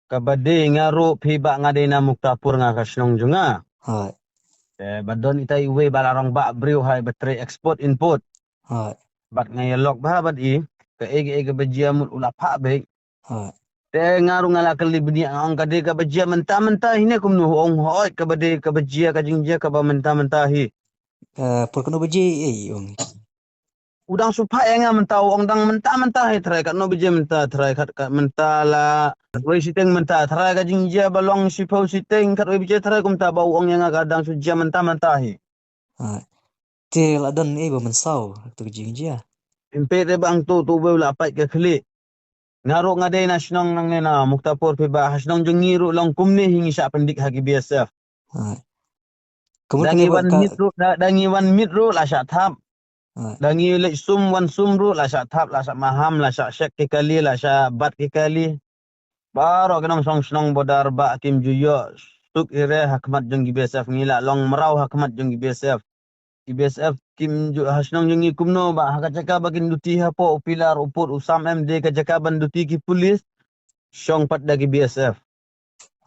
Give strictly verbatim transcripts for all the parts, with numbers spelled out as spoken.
Kaba dei nga ruh phi ba nga dei na Muktapur nga ka shnong jong nga. Hai. Te ba don ita iwei ba la rong ba briew hai ba trei export import. Hai. Bad nga ïalok ba bad i ka ei ka ei kaba jia mut u la phah beit. Hai. Te nga ruh nga la kylli bniah nga ong ka dei kaba jia mynta mynta hi ne kumno, u ong hooid kaba dei kaba jia ka jingjia kaba mynta mynta hi. Eh, por kano baje ei ong. U dang shu phah ïa nga mynta u ong dang mynta mynta hi trai katno baje mynta trai kat kat mynta la wei shiteng mynta trai ka jingjia ba long shiphew shiteng katwei baje trai kumta ba u ong ïa nga ka dang shu jia mynta mynta hi. Ha. Te la don ei ba mynsaw tu ka jingjia. Impe te ba ang tu tu beu la pait ka khlieh. Nga ruh nga dei na shnong nangne na Muktapur phi ba ha shnong jong ngi ruh long kumne hi ngi shah pyndik ha ki B S F. Ha. Kumno da ngi wan mit ruh da, da ngi wan mit ruh la shah thap. Ha. Da ngi leit sum wan sum ruh la shah thap la shah maham la shah shek ki kali la shah bat ki kali. Baroh ki nongshong shnong border ba kim ju ïoh suk ire ha khmat jong ki B S F ngi la long mraw ha khmat jong ki B S F. Ki B S F kim ju ha shnong jong ngi kumno ba ha ka jaka ba kin duti hapoh u pilar u put u sam em dei ka jaka ban duti ki pulis. Shong pat da ki B S F.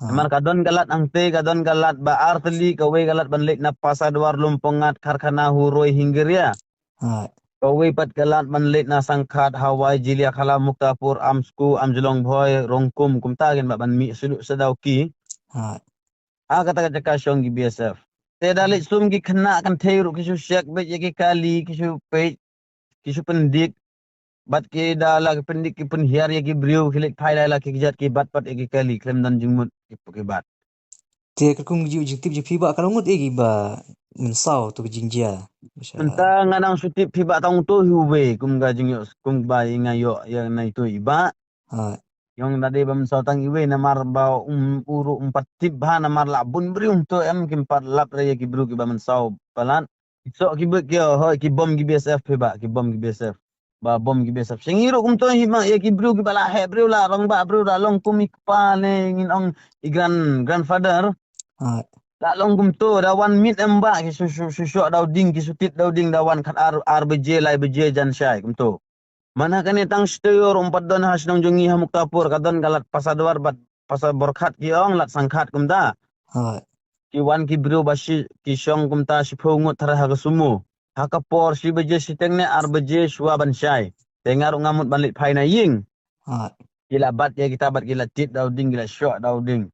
Ha. Namar ka don ka lad hangtei ka don ka lad ba ar tylli kawei ka lad ban leit na Pasadwar Lumpongat Karkhana Huroi Hingaria. Ha. Kawei pat ka lad ban leit na Sangkhat Hawai Jiliakhala Muktapur Amsku Amjlong Bhoi Rongkum kumta kin ba ban mih sulu sadaw ki. Ha. Ha kata ka jaka shong ki B S F. Te da leit sum ki khynnah kynthei ruh ki shu shek beit ïa ki kali ki shu peit ki shu pyndik. Bad ki da la ki pyndik ki pynhiar ïa ki briew ki leit phai la la ki kjat ki bat pat ïa ki kali khlem don jingmut ki ki bat. Te ka kum ji jingtip ji phi ba ka long ngut ïa ki ba mynsaw tu ka jingjia. Mynta nga nang shu tip phi ba tang to hi uwei kum ka jingïoh kum ba i nga ïoh ïa nai to i ba. Ha. Yong da dei ba mynsaw tang iwei namar ba um uru um pat tip ba namar la bun briew um to em kim pat lap re ïa ki briew ki ba mynsaw palat. Ki sok ki bek ki hoi ki bom ki B S F phi ba ki bom ki B S F. Ba bom ki B S F. Sing iru kum to hi ma ïa ki briew ki ba la heh briew la rong ba briew la long kum i kpa ne ngin ong i grand grandfather. Ha. La long kum to da wan mit em ba ki su su su shok daw ding ki su tit daw ding da wan khat ar ar baje lai baje jan shai kum to. Mana kane tang shteyor um pat don ha shnong jong ngi ha Muktapur ka don ka lad Pasadwar bad Pasar Borkhat ki ong lad Sangkhat kumta. Ha. Ki wan ki briew ba shi ki shong kumta shiphew ngut tharai ha ka sumo. Ha ka por shi baje shiteng ne ar baje shuwa ban shai. Te nga ruh nga mut ban leit phai na ïing. Ha. Ki la bat ïa kita bad ki la tit daw ding ki la shok daw ding.